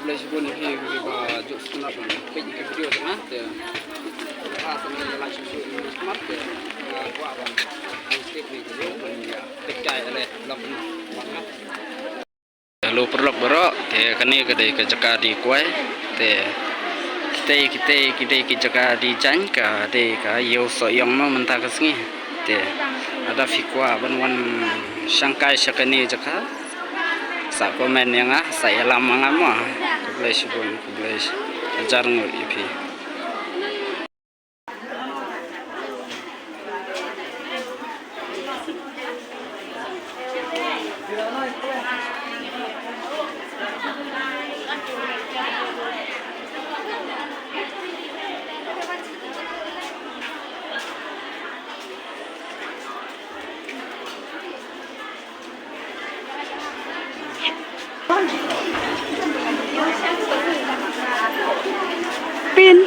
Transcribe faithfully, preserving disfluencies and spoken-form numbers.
Shibun ïa phi kiba ju sngap ban peit ïa ki video jong nga te. Ba sa ngi like shuh shuh ïa ki smart te. Nga kwah ban ai step ne ki video ban ïa peit kai ale lok ni. Hello paralok baroh, te kane ka dei ka jaka die kwai. Te kitei kitei kitei ki jaka die jaiñ ka dei ka ïew Sohiong mo mynta ka sngi. Te lada phi kwah ban wan shangkai sha kane jaka, sa comment ïa nga, sa ïalam ma nga mo. Khublei shibun, khublei hajar ngut ïa phi. Pin.